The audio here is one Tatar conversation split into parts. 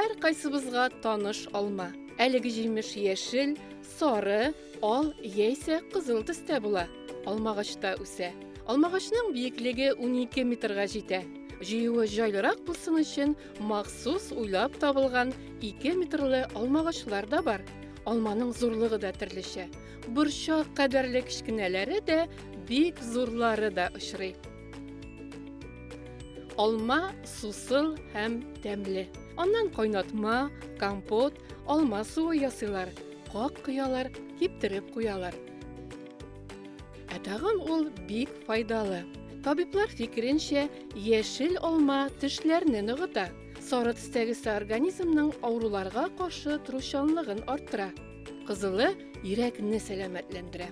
Һәркайсыбызга таныш алма. Әлеге җимеш яшел, сары, ал яисә кызыл төстә була. Алмагачта үсә. Алмагачның биеклеге 12 метрга җитә. Җыюы җайлырак булсын өчен махсус уйлап табылган 2 метрлы алмагачлар да бар. Алманың зурлыгы да төрлечә. Борчак кадәрле кечкенәләре дә, бик зурлары да очрый. Алма сусыл һәм тәмле. Аннан кайнатма, компот, алма суы ясыйлар, как коялар, киптереп куялар. Ә тагын ул бик файдалы. Табиблар фикеренчә, яшел алма тешләрне ныгыта. Сары төстәгесе организмның авыруларга каршы торучанлыгын арттыра. Кызылы йөрәкне сәламәтләндерә.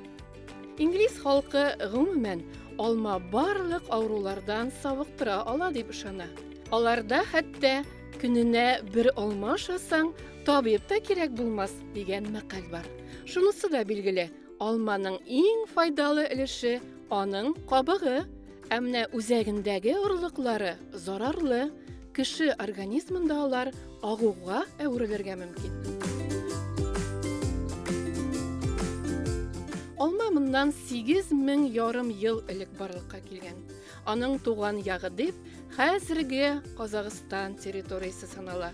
Инглиз халкы гомумән алма барлык авырулардан савыктыра ала дип ышана. Аларда хәтта көненә бер алма ашасаң, табиб та кирәк булмас дигән мәкаль бар. Шунысы да билгеле, алманың иң файдалы өлеше аның кабыгы. Ә менә үзәгендәге орлыклары зарарлы. Кеше организмында алар агуга әверелергә мөмкин. Алма моннан 8 мең ярым ел элек барлыкка килгән. Аның туган ягы дип хәзерге Казахстан территориясе санала.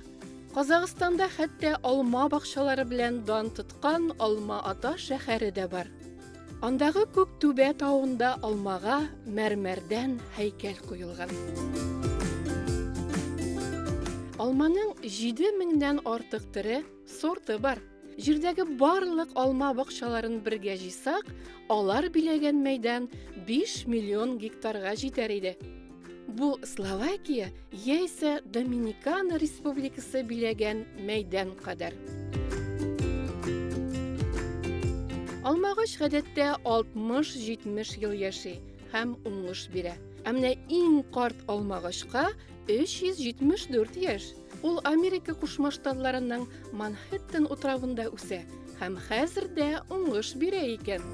Казахстанда хәтта алма бакчалары белән дан тоткан Алма-Ата шәһәре дә бар. Андагы күк түбә тавында алмага мәрмәрдән һәйкәл куелган. Алманың 7 меңнән артык төре, сорты бар. Җирдәге барлык алма бакчаларын бергә җыйсак, алар биләгән мәйдан 5 миллион гектарга җитәр иде. Бу Словакия яисә Доминикана Республикасы биләгән мәйдан кадәр. Алмагач гадәттә 60-70 ел яши һәм уңыш бирә. Ә менә иң карт алмагачка 374 яшь. Ул Америка Кушма Штатларының Манхэттен утравында үсә һәм хәзер дә уңыш бирә икән.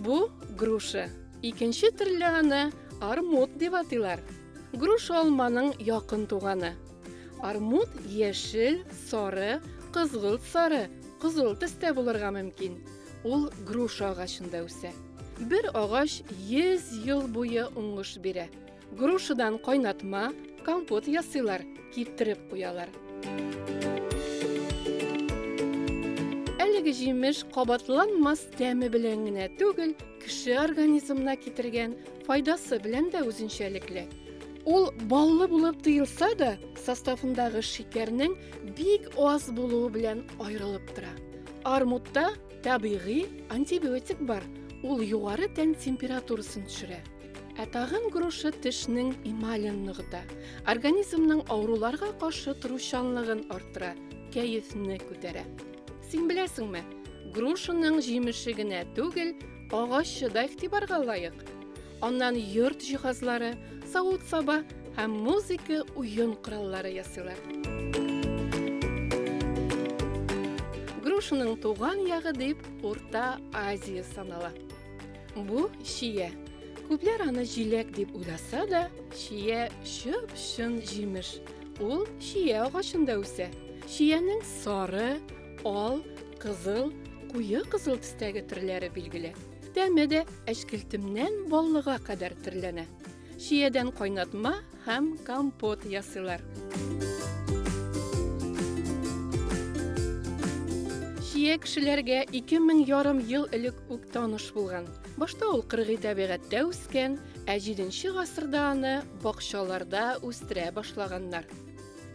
Бу груша. Икенче төрле аны армут дип атыйлар. Груша алманың якын туганы. Армут яшел, сары, кызгылт сары, кызыл төстә булырга мөмкин. Ул груша агачында үсә. Бер агач 100 ел буе уңыш бирә. Грушадан кайнатма, компот ясыйлар, киптереп куялар. Әлеге җимеш кабатланмас тәме белән генә түгел, кеше организмына китергән файдасы белән дә үзенчәлекле. Ул баллы булып тоелса да, составындагы шикәрнең бик аз булуы белән аерылып тора. Армутта табигый антибиотик бар, ул югары тән температурасын төшерә. Ә тагын груша тешнең эмален ныгыта, организмның авыруларга каршы торучанлыгын арттыра, кәефне күтәрә. Син беләсеңме, грушаның җимеше генә түгел, агачы да игътибарга лаек. Аннан йорт җиһазлары, савыт-саба һәм музыка уен кораллары ясыйлар. Грушаның туган ягы дип Урта Азия санала. Бу чия. Күпләр аны җиләк дип уйласа да, чия чып-чын җимеш. Ул чия агачында үсә. Чиянең сары, ал, кызыл, куе кызыл төстәге төрләре билгеле. Тәме дә әчкелтемнән баллыга кадәр төрләнә. Чиядән кайнатма һәм компот ясыйлар. Чия кешеләргә 2000 ярым ел элек үк таныш булган. Башта ул кыргый табигатьтә үскән, ә 7 гасырда аны бакчаларда үстерә башлаганнар.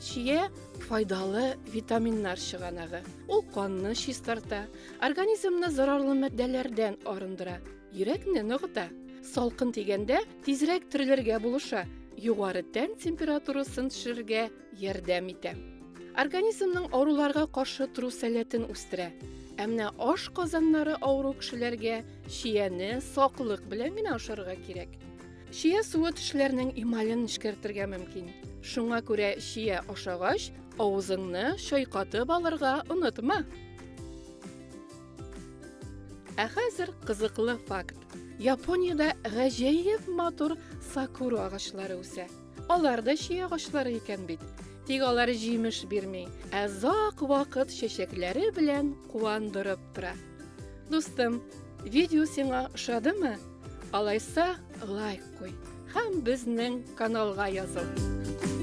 Чия файдалы витаминнар чыганагы. Ул канны чистарта, организмны зарарлы матдәләрдән арындыра, йөрәкне ныгыта. Салкын тигәндә тизрәк терелергә булыша, югары тән температурасын төшерергә ярдәм итә. Организмның авыруларга каршы тору сәләтен үстерә. Ә менә аш казаннары авыру кешеләргә чияне саклык белән генә ашарга кирәк. Чия суы тешләрнең эмален нечкәртергә мөмкин. Шуңа күрә чия ашагач, авызыңны чайкатып алырга онытма. Ә хәзер кызыклы факт. Япониядә гаҗәеп матур сакура агачлары үсә. Алар да чия агачлары икән бит. Тик алар җимеш бирми, ә озак вакыт чәчәкләре белән куандырып тора. Дустым, видео сиңа ошадымы? Алайса лайк куй һәм безнең каналга языл.